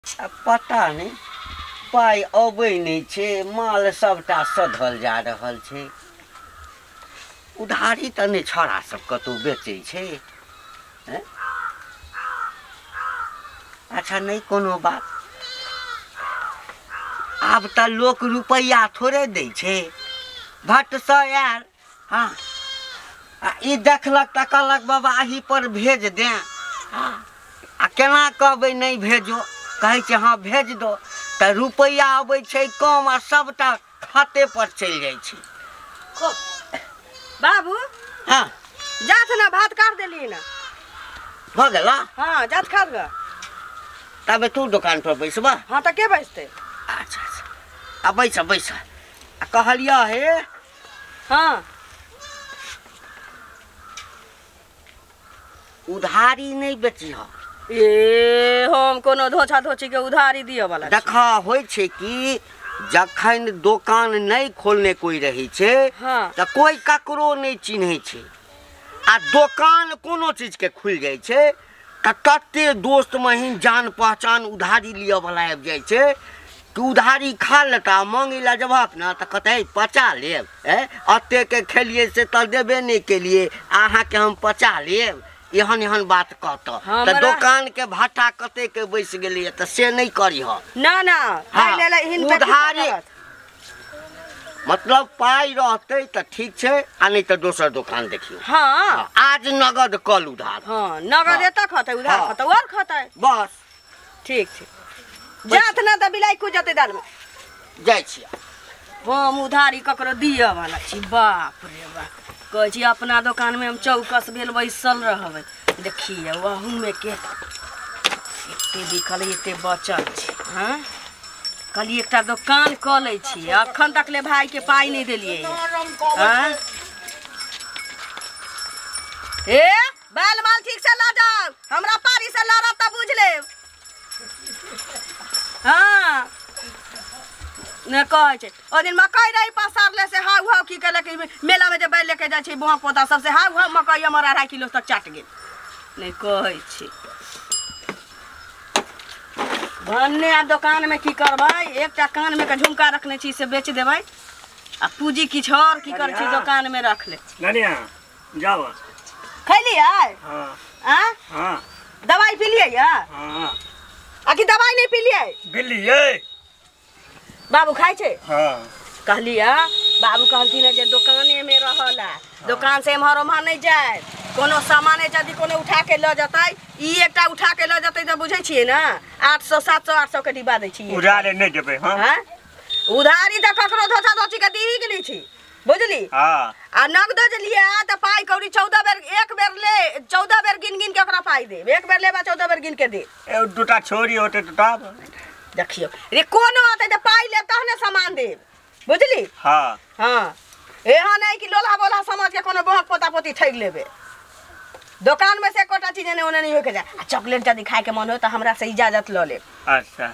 आ पता नहि पाइ अबै नहि छै, माल सबटा सधल जा रहल छै। उधारी तऽ नहि छौड़ा सब कतहु बेचै छै। हैं? अच्छा नहि कोनो बात, आब तऽ लोक रुपैआ थोड़े दै छै, भट्टसँ आयल। हँ, आ ई देखलक तऽ कहलक बाबा एही पर भेज दे। हँ, आ केना कहबै नहि भेजो, कहै छै हँ भेज दो, तऽ रुपैआ अबै छै कम आ सबटा खाते पर चलि जाइ छै। बाबू। हँ, जात ना भात काट देली ना। भऽ गेल? हाँ, जात खा ग। तबे तू दोकान पर बैसबा? हाँ, तऽ के बैसते? अच्छा अच्छा, आ बैस बैस। आ कहलियह हे। हाँ। उधारी नहि बेचिह। ए, हम कोनो धोछा धोछी के उधारी दिअ वाला छी। देखा होइ छै कि जखन दोकान नहि खोलने कोइ रहै छै, हाँ, तऽ कोइ ककरो नहि चिन्है छै, आ दोकान कोनो चीजके खुलि जाइ छै तऽ तते दोस्त महीन जान पहचान उधारी लिअ वाला आबि जाइ छै कि उधारी खा लेता, मांगै लए जेबहक ने तऽ कहतै पचा लेब, ए एतेके खेलियै से तऽ देबे नहि केलियै, अहाँके हम पचा लेब, एहन एहन बात कहतऽ। तऽ दोकान के भाटा कते के बैस गेलैया, तऽ से नहि करिह। ना ना। हाँ, पाइ ले हिन पे की उधारी करत? मतलब पाइ रहतै तऽ ठीक छै, आ नहि तऽ दोसर दोकान देखियौ। हाँ। आज नगद कल उधार। हाँ, नगद हाँ। एतऽ खतै, उधार हाँ। खतै और खतै। बस। ठीक छै, जात ना तऽ बिलाइ कुद जेतै दाल में। जाइ छियै। हम उधारी ककरो दिअ वाला छी? बाप रे बाप, कहै छी अपना दोकानमे हम चौकस भेल बैसल रहबै। देखियौ, अहूमे के एते बिकल, एते बचल छै। हँ, कहलियै एकटा दोकान कऽ लै छी, अखन तक ले भाइके पाइ नहि देलियै। हँ, ए बैल माल ठीक से लऽ जाउ, हमरा पारी से लड़त तऽ बुझि लेब। हँ, ने कहै छै ओहि दिन मकइ रही पसारले से हाउ हाउ की केलक, मेलामे जे बैल लेके जाइ छै बोहा पोता सबसे, हाउ हाउ मकइ हमर 2.5 किलो तक चाट गेल। नहि कहै छी भन्ने। आब दोकानमे की करबै? एकटा कानमे के झुमका रखने छी से बेच देबै आ पूँजी किछु आओर की करै छी दोकानमे रख ले। ननिया जाओ। खैलियै? हाँ। आ हाँ। दवाइ पीलियै या? हाँ। आ कि दवाइ नहि पीलियै? बिल्ली बाबू खाइ छै? हाँ। कहलियै, बाबू कहलखिन जे दोकानेमे रहल है, दोकान से एम्हर ओम्हर नहि जाय, कोनो सामान यदि कोनो उठा के लऽ जेतै, ई एकटा उठा के लऽ जेतै तऽ बुझै छियै ने, 800 700 800 के डिब्बा दै छियै। उधारे नहीं देबै। हाँ। हँ, उधारी तऽ ककरो धोछा धोछी के दीही के नहि छी, बुझली? हाँ। आ नगदो जे लिए तऽ पाइ कौड़ी 14 बेर, एक बेर ले 14 बेर गिन गिन के ओकरा पाइ देब, एक बेर लेबा 14 बेर गिन के देब। ए दूटा छोरी होते तो तब देखियौ रे, कोनो अतै तऽ पाइ लेब तहने सामान देब, बुझली? हाँ। हाँ, एहन नहि कि लोला बोला समझ के कोनो बहक पोता पोती ठगि लेबे। दोकान में से एकोटा चीज एने ओने नहीं होके जाए। आ चॉकलेट यदि खाए के मन हो तऽ हमरा से इजाजत लऽ लेब। अच्छा।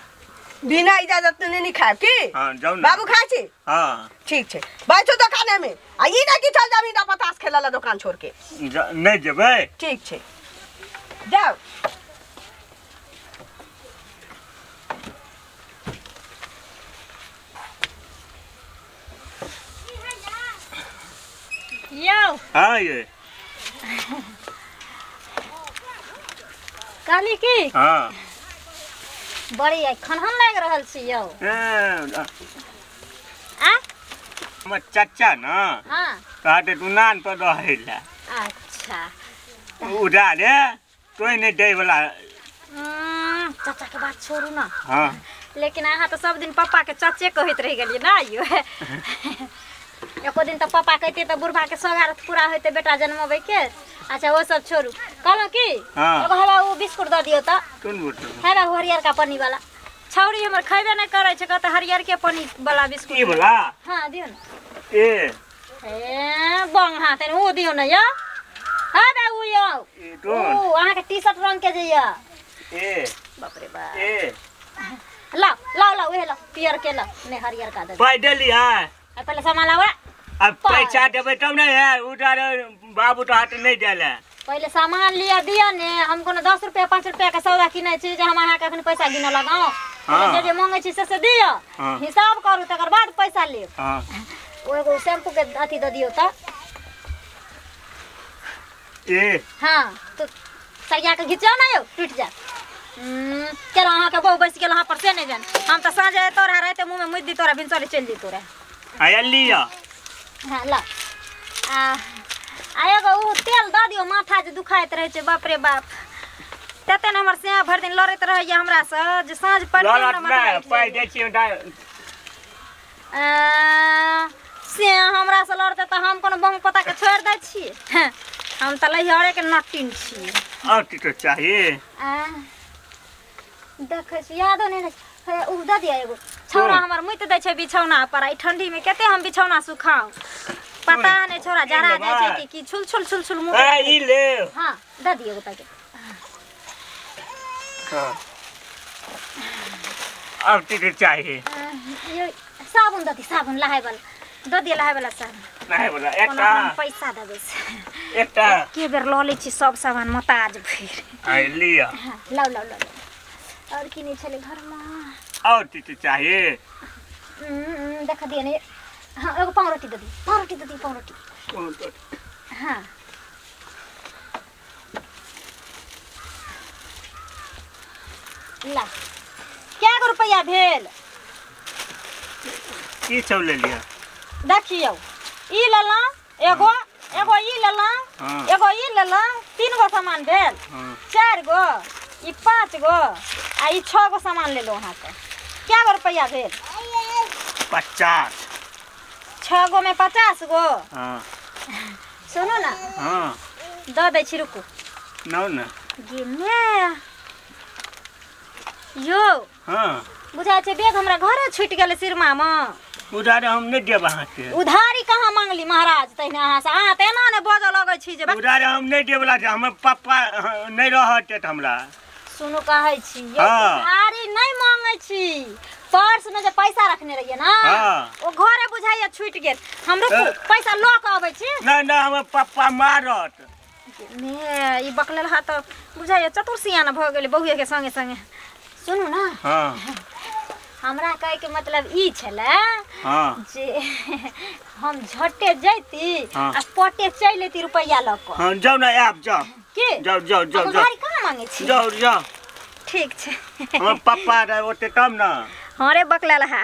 बिना इजाजत नहीं नहीं खायब की। हाँ, जाउ ने। बाबू खाइ छी? हाँ। ठीक छै, बैठो दोकाने में, आ ई नहि कि चल जाबी पतास खेला ला दोकान छोड़ के। नहीं जेबै। ठीक छै, जाउ। यौ। हाँ ये। कहली की, हाँ। बड़ी आइ खनहन लागि रहल छी यौ। ए, आ हमर चचा न हाँ, कहते दुनान पर रहै ला। अच्छा। उधारे तोय नहीं दै वाला। चाचा के बात छोड़ू ना। हाँ। लेकिन अहाँ तऽ सब दिन पप्पा के चाचे कहैत रहि गेलियै ना यौ। एको दिन तऽ पप्पा कहितियै तऽ बुढ़बा के सोगारथ पूरा होइतै बेटा जन्मबै के। अच्छा, ओ सब छोड़ू, कहलहुँ की, हाँ। एगो हवा ओ बिस्कुट दऽ दियौ तऽ। कोन बोतल? हेबे ओ हरियरका पन्नी वाला। छौड़ी हमर खैबे नहि करै छै, कहतै हरियरके पन्नी वाला बिस्कुट। ई वाला? हाँ, दियौ ने। ए। ए बंग हाथ ओ दियौ ने यौ, हेबे उ यौ। ई कोन? उ अहाँके टी शर्ट रंग के जे यऽ। ए। बाप रे बाप। ए। लाओ लाओ लाओ, उहे लाओ, पियर के लाओ, नहि हरियरका दे। पाइ देलियै? आ पहिले सामान लाओ। अब पैसा देबै तब ने है, उधार बाबू तो हाथ नहीं देले। पहिले सामान लिया दिया ने हम कोनो 10 रुपया 5 रुपया के सौदा किनै छी जे हम अहाँ के अखन पैसा गिनऽ लगाऊ। जे जे मांगै छी से दिअ, हिसाब करू तकर बाद पैसा लेब। ओ एगो शैम्पू के अथी दऽ दियौ तऽ। ए हाँ तो सरिया के घिचाउ ना यौ, टूटि जायत। केना अहाँके बहु बैस गेल अहाँ पर से नहि जान। हम तऽ साँझ तोरा राति मुँहमे मुति दी तोरा, भिनसरे चलि दी तोरा। आया लिअ। हाँ ल आ एगो उ तेल दऽ दियौ, माथा जे दुखाइत रहै छै बाप रे बाप। तते ने हमर सेहा भरि दिन लड़ैत रहैया हमरासँ जे साँझ पड़तै लड़त नहि, पाइ दै छियै। से हमरासँ लड़तै तऽ हम कोनो बहु पताके छोड़ि दै छियै? हम तऽ लैहरेके नटिन छियै। आओर की तो चाहिए? देखै छी यादो नहि रहै। उ दऽ दिअ एगो छौड़ा हमर मुति दै छै बिछौना पर। एहि ठंडीमे कते हम बिछौना सुखाउ पता नहि, छौड़ा जरा जाइ छै कि की छुल छुल छुल छुल मुँह। ई ले। हाँ दऽ दिअ एगो पैकेट। हाँ आओर की तो चाहिए? साबुन दऽ दी, साबुन लहाय वाला दऽ दिअ, लहाय वाला साबुन। लहाय वाला एकटा पैसा देबै से एकटा के बेर लऽ लै छी सब सामान मोताज भरि। आ लिअ। हाँ लाउ लाउ लाउ। और की नहीं छलै घरमे? और की की चाहिए? देख दिअ ने। हाँ एगो पावरोटी दऽ दी, पावरोटी दऽ दी, पावरोटी। हाँ ला कै गो रुपैआ भेल? की सब ले लिअ? देखियौ ई लेलहुँ एगो, एगो ई लेलहुँ, एगो ई लेलहुँ, 3 गो सामान भेल। 4 गो ई 5 गो आ ई 6 गो सामान लेलहुँ अहाँके। कै गो रुपैआ भेल? 50। 6 गो में 50 गो। हाँ सुनू ना। हाँ दऽ दै छी, रुकू। नौ ना गे my यौ। हाँ बुझाइ छै बैग हमरा घरे छूटि गेलै सिरमामे। उधारी हम नहि देब अहाँके। उधारी कहाँ मांगली महाराज तहिना अहाँसँ? अहाँ तऽ एना ने बजऽ लगै छी जे उधारी हम नहि देबला छै, हमर पप्पा नहि रहत हमरा। सुनू कहै छी उधारी नहि मांगै छी, पर्स में जे पैसा रखने रहियै ना ओ घरे बुझाइया छूटि गेल। हम रुकू पैसा लऽ कऽ अबै छी। नहि नहि हमर पप्पा मारत। मे ई बकलेल हा तऽ बुझाइया चतुर सियाना भऽ गेलै बहुएके संगे संगे। सुनू ना। हाँ हमरा कहैके मतलब ई छलै हाँ जे हम झटे जैती आ पटे चलि अयती रुपैआ लऽ कऽ। हाँ जाउ ने, आयब जाउ। के जाउ जाउ जाउ। उधारी कहाँ मांगै छी? जाउ जाउ। ठीक छै। हमर पप्पा रहे ओते तब ना। हाँ रे बकलेल हा,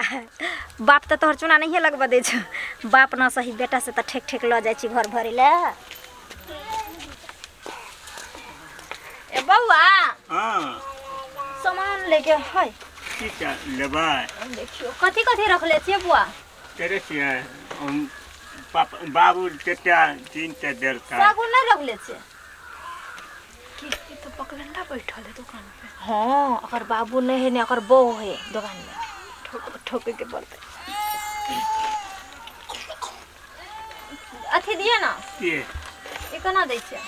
बाप तऽ तोहर चूना नहिए लगबऽ दै छौ। बाप ना सही बेटा से तऽ ठेक ठेक लऽ जाइ छी घर भरै लए। ए बौआ। हाँ सामान लेके है की लेबै? देखियौ कथी कथी रखले छियै बौआ? तेरे छियै हम पापा बाबू कतेक 3 टा देलका। साबुन नहि रखले छियै? की तो पकलंडा बैठल है दुकान पे। हाँ अगर बाबू नहीं है ने अगर बहू है दुकान में ठोके के पड़ते। अथी दिए ना के ई केना दै छियै?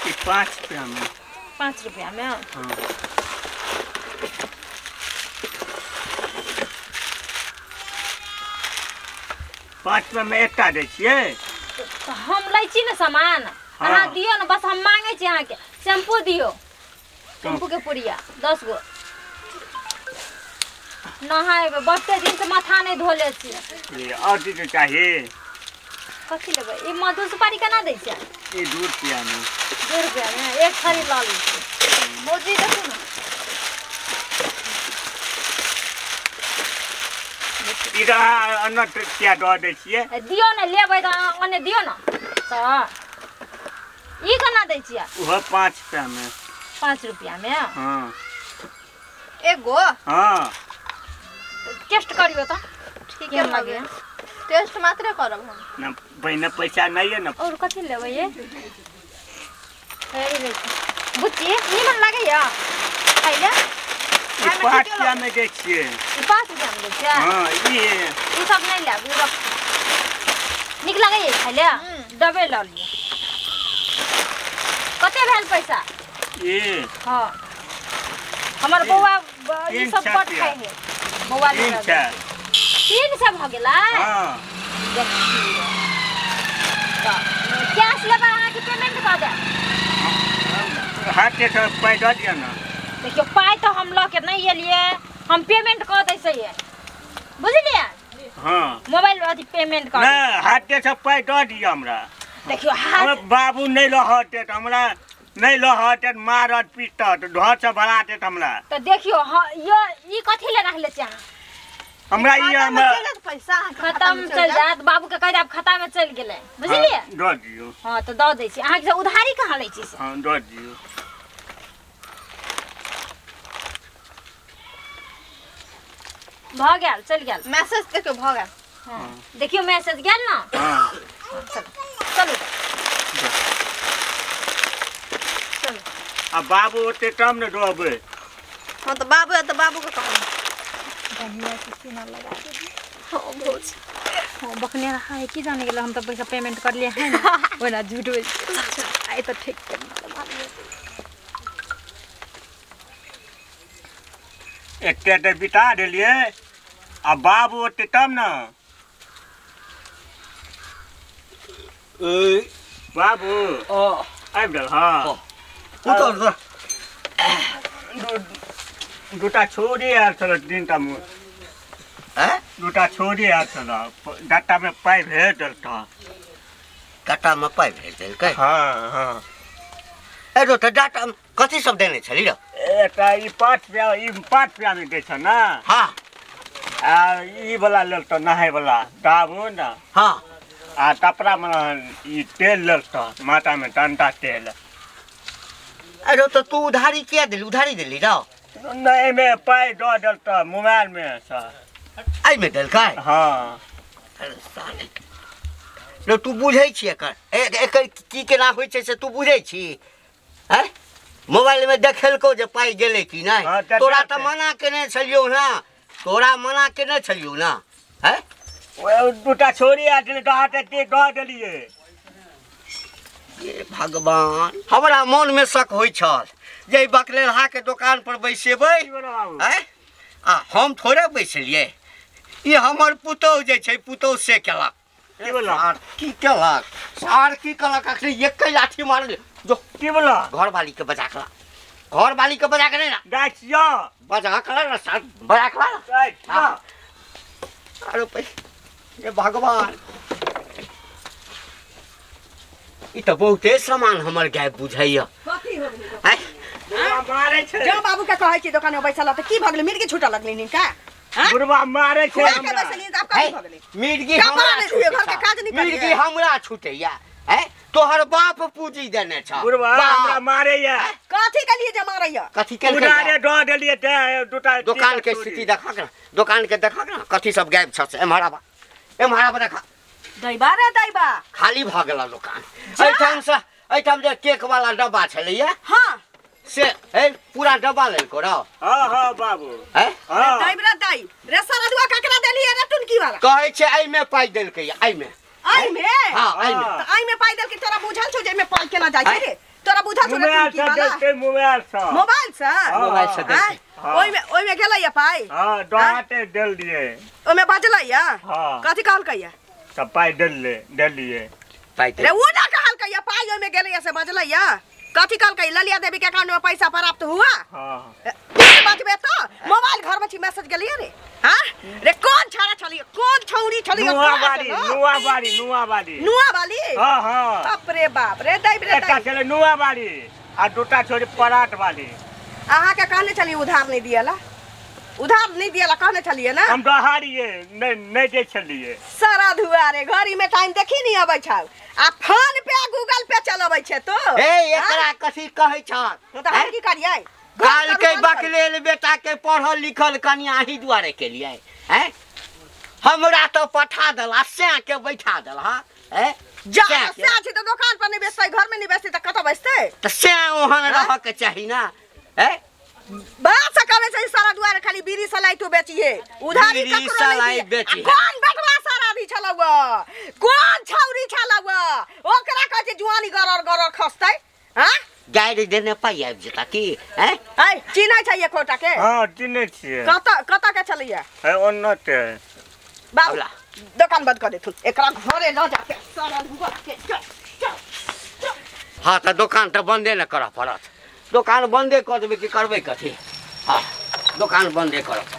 ई 5 रुपया में। 5 रुपया में? हाँ पाँच रुपया में एकटा दै छियै। तऽ हम लै छी ने सामान। अहाँ दियौ ने, बस हम मांगै छी अहाँके। शैम्पू दियौ, शैम्पू के पुड़िया 10 गो। नहाएबै बहुते दिन से माथा नहि धोले छियै। और की चाहिए? कथी लेबै? ई मधुर सुपारी केना दै छियै? ई 2 रुपया में। 2 रुपया में एक थारी लऽ लै छी। भौजी देखू ना। ई अन्न किया दऽ दै छियै? दियौ ने, लेबै तऽ अहाँ ओने दियौ ने। तऽ ई केना दै छियै? ओहो 5 रुपया में। 5 रुपया में? हाँ एगो। हाँ टेस्ट करियो तऽ ठीक है लगे। टेस्ट मात्र करब हम ना, पहिने पैसा नहीं है ना। और कथी लेबै ये? बुच्ची नीमन लागैया खाइले? ई 5 रुपया में दै छियै। ई 5 रुपया में दै छियै? हाँ ई सब नहीं लेब, ई रख। नीक लागैया खाइले? डबे लऽ लिअ। कते भेल पैसा? ई हाँ हमर बौआ ई सब बड खाइ है। बौआ 300 भऽ गेलै? हाँ कैश लेबै अहाँके पेमेंट कऽ देब? हाथे से पाइ दऽ दिअ ने। देखियो पाइ तऽ हम लऽ के नहीं एलियै, हम पेमेंट कऽ दै छियै, बुझलियै? हाँ मोबाइल अथी पेमेंट कर। नहीं हाथे से पाइ दऽ दिअ हमरा। देखियो हाथ बाबू नहीं रहत हमरा, नहीं रहत मारत पीटत घर से भरा देत हमरा। तो देखियो यो ई कथी ले रखले छी अहाँ? हमरा ई हमरा पैसा खत्म चल जात, बाबू के कह दे खाता में चल गेलै, बुझलियै? दऽ दियौ। हां तो दऽ दै छी। अहाँ के उधारी कहाँ लै छी से? हां दऽ दियौ। भऽ गेल, चल गेल मैसेज। देखियो भऽ गेल। हां देखियो मैसेज गेल ना? हां चलो चलो चलो। आ बाबू ओते टाइम ने रहबै। हां तो बाबू है तो बाबू के कहब बढ़िया से सीना लगा दे। हां भौजी हां बकने रहा है की जाने गेल, हम तो पैसा पेमेंट कर लिए हैं ना, ओना झूठ बोल। आइ तो ठीक के लगा दिए। एते ते बिता देलिए आ बाबू ओते तब ना। ए बाबू आबि गेल। हाँ उतर दूटा छोरी आयल छल तीनटा में। दूटा छोरी आयल छल, डाटा में पाइ भेज देलक। डाटा में पाइ भेज देलकै? हाँ हाँ। ए रो तऽ डाटा कथी सब देने छली रो? एकटा ई 5 रुपया, ई 5 रुपया में दै छ ना। हाँ आ ई वाला लेल तऽ नहाय वाला साबुन। हाँ आ कपड़ा में ई तेल लेल तऽ माथा में डंडा तेल। अरे तो तू उधारी किया दिली? उधारी दिली रहो? नहीं में पाई दऽ देलक मोबाइल में सर। एहिमे देलकै? हाँ। अरे साले रो तू बुझै छी एकर एकर की केना होइ छै से तू बुझै छी? हैं मोबाइल में देखेलको जे पाई गेलै कि नहीं? हाँ, तोरा तऽ मना केने छलियौ ना, तोरा मना केने छलियौ ना। हैं ओ दूटा छोरी आयल छलै तऽ दऽ देलियै। ये भगवान, हमरा मन में शक होइ छल जे बकलेलहा के दुकान पर बैसेबै। आ हम थोड़े बैसलियै, ई हमर पुतोहु जे छै पुतोहु से केलक। की केलक सार की केलक? अखनी एके लाठी मारल जो। की बोला? घरवाली के बजा के ला, घरवाली के बजा के नहीं ना जाइ छियौ, बजा के ला ना सार, बजा के ला ना। जाइ छियौ। अरे ये भगवान, ई तऽ बहुते सामान हमर गायब बुझाइया। कथी हो गेलै? मारै छै। जो बाबू के कहै छी दुकान में बैसल त की भऽ गेलै? मिर्गी छूटऽ लगलै हिनका? बुढ़वा मारै छै हमरा। बैसलियै त आब कथी भऽ गेलै? मिर्गी हमरा घर के काज नहीं करियै, मिर्गी हमरा छूटैया। हैं तोहर बाप पूंजी देने छ। बुढ़वा हमरा मारैया। कथी के लिए जे मारैया? कथी के लिए? उधारे दऽ देलियै ते दूटा। दुकान के स्थिति देखा के, दुकान के देखा के कथी सब गायब छ से। एम्हर आबा, एम्हर आबा देखा। दैबा रे दैबा, खाली भऽ गेल दुकान। एहिठाम से एहिठाम जे केक वाला डब्बा छलैया। हाँ से ए पूरा डब्बा लेलको रौ। हां हां बाबू। हैं दैब रे दैब रे सारा दुआ ककरा देलियै रे टुनकी वाला? कहै छै एहिमे पाइ देलकै। एहिमे? एहिमे? हां एहिमे। त एहिमे पाइ देलकै? तोरा बुझल छौ जे एहिमे पाइ केना जाइ छै रे? तोरा बुझल छौ रे टुनकी वाला? मोबाइल से, मोबाइल से, मोबाइल से देलकै। ओहिमे ओहिमे गेलैया पाइ? हां डहाते देलियै। ओहिमे बजलैया? हां। कथी कहलकैया? सब पाइ देलियै, देलियै पाइ रे। उ ना कहलकैया पाइ ओहिमे गेलैया से बजलैया? कथी कहलकै? ललिया देवी के अकाउंट में पैसा प्राप्त हुआ? हां। बजबे तो मोबाइल घर में छी मैसेज गेलियै रे। हां रे कौन छाड़ा छलियै, कौन छौरी छलियै? नुआ वाली, नुआ वाली, नुआ वाली, नुआ वाली। हां हां। बाप रे बाप रे दैब रे। एकटा छलै नुआ वाली आ दूटा छोरी पराठ वाली। अहाँ के कहने छलियै उधार नहीं दियला, उधार नहीं दियला कहने छलियै ना? हम डहारियै नहीं नहीं दै छलियै। सारा धुआरे घड़ी में टाइम देखी नहीं अबै छौ आ फोन पे गूगल पे चलबै छै तो। ए एकरा कथी कहै छ? तो हम की करियै? काल के बकलेल बेटा के पढ़ल लिखल कनिया ही दुआरे के लिए हैं हमरा तो पठा देला, सै के बैठा देला। हां हैं जा सै छै त दुकान पर नहीं बेचतै, घर में नहीं बेचतै त कतऽ बेचतै? त सै ओहन रह के चाही ना। हैं बात से करे छै सारा दुआरे खाली बीड़ी सलाई तू बेचिए, उधारी ककरो नहीं दिए। कौन बेटवा सारा भी छलौआ, कौन छौरी छलौआ, ओकरा कहै छै जुआनी गरर गरर खसतै। हां गाड़ी देने पाइ आबि जेता की? हैं ऐ चिन्है छै एकोटा के? हां चिन्है छियै। कतऽ कतऽ के छलैया? है ओन्नते। बाबू दुकान बंद कर देथुन, एकरा घरे ल जाके सारा धुआ के। चल चल। हां त दुकान त बंदे न करऽ पड़त। दोकान बन्दे कऽ देबै कि करबै कथी। हँ दोकान बन्दे करऽ पड़तै।